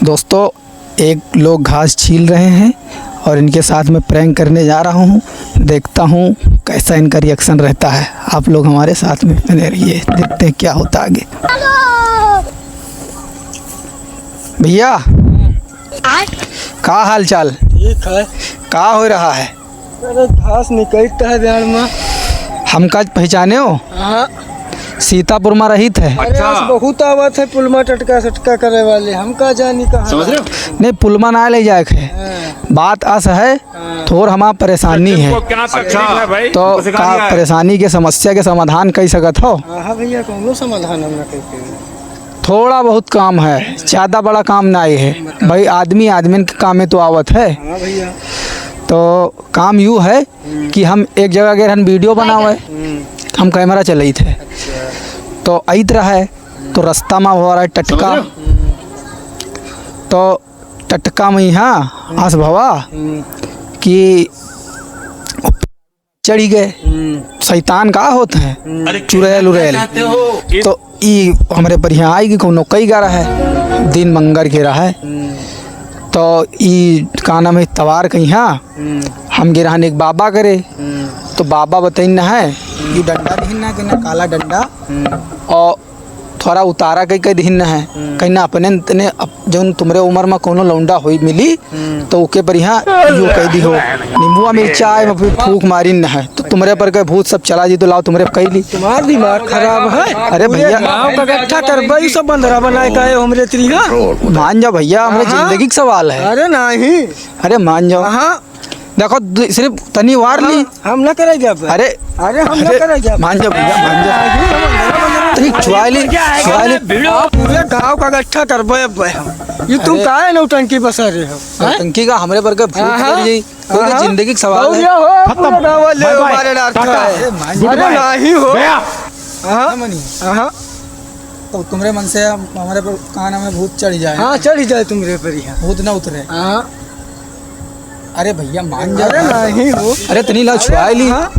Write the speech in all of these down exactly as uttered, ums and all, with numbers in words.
दोस्तों, एक लोग घास छील रहे हैं और इनके साथ में prank करने जा रहा हूँ। देखता हूँ कैसा इनका reaction रहता है। आप लोग हमारे साथ में बने रहिए, देखते हैं क्या होता आगे। भैया, का हाल चाल? ठीक है। का हो रहा है? अरे, घास निकलता है बिहार में। हमका पहचाने हो? हाँ। सीतापुर में रहित है। अरे, अच्छा। आज बहुत आवत है पुलमा टटका सटका करे वाले, हम का जानी कहाँ। समझ रहे हो? नहीं, पुलमा ना ले जाए के। हाँ। बात अस है, हाँ। थोर हमार परेशानी है। तुमको क्या तकलीफ अच्छा। है भाई? तो तुमको सिखा का दिया है। परेशानी के समस्या के समाधान कई सकत हो? हाँ, हाँ भैया, कौनो समाधान हम ना कर पाएंगे। थोड़ा बहुत काम है, ज्यादा बड़ा काम ना आए है। बताओ। भाई, आदमी आदमी के काम में तो आवत है। हाँ भैया। तो काम यू है हम्म। कि हम एक जगह गए रहन video बनावे, हम्म। हम camera चलइत है। अच्छा। तो आइत रहा है, तो रास्ता में हो रहा है टटका। समझ रहे हो? हम्म। तो टटका में यहाँ हम्म। आस भवा हम्म। कि चढ़ी गए। हम्म। शैतान का होत हैं, हम्म। अरे, चुड़ैल उड़ैल। चाहते हो? तो ई हमरे पर यहाँ आई कि कौनो कई गा रहा है, दिन मंगर के रहा है। हम्म। तो ई का नाम है, तवार कहीं हाँ, हम्म। हम गे रहन एक बाबा करे, हम्म। तो बाबा बताइन है, हम्म। ये डंडा दिहिन ना, कि ना काला डंडा, हम्म। और थोड़ा उतारा कई कई दिहिन है, हम्म। कहीं ना अपने तने अप-, जौन तुमरे उम्र में कौनो लौंडा होई मिली, हम्म। तो ओके पर यहाँ यो कह दी हो, नींबुआ मिर्चा आए, मैं फिर फूक मारिन है, तो तुमरे पर के भूत सब चला जी, तो लाओ तुमरे पर कह ली। तुम्हारा दिमाग खराब है। अरे पूरे भैया। गांव का इकट्ठा करबा, ये सब बंदरा बनाए का है हमरे तरीका। मान जाओ भैया, हमरे हाँ। जिंदगी का सवाल है। अरे नहीं। अरे मान जाओ। हाँ। देखो, दु-, सिर्फ तनी वार ली। हाँ, हम ना करे जाब। अरे, अरे, हम ना अरे, करे जाब। मान जा भैया, मान जा। अरे, तनी छुआ ली, छुआ ली। भिड़ो। आप पूरे गांव का इकट्ठा करबे अब हम। ये तुम अरे। काहे नौटंकी बसा रहे हो? हैं? नौटंकी का हमरे पर के भूत हाँ, कर हाँ। जी। पूरी हाँ, हाँ। जिंदगी का सवाल है। हो, खत्म। पूरा गांव वाले बाय बाय। हमारे नार टाटा। खाए। अरे, मान जा। अरे, नहीं हो। गया। हाँ? ना मानिए। हाँ, हाँ। तो तुमरे मन से हम, हमरे पर कान में भूत चढ़ जाए। हाँ, चढ़ जाए तुमरे पर ही। भूत ना उतरे। हाँ। अरे भैया, मान जा। अरे नहीं हो। अरे तनी ला अरे छुआई ली। हाँ।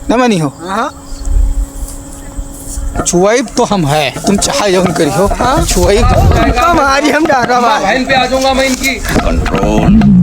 ना मानी हो। हाँ। छुआई तो हम है, तुम चाहे जौन करी हो। हाँ। छुआई तो हम है। तुमका मारी हम डारा मार। बहन पे आ जाऊंगा मैं इनकी। Control।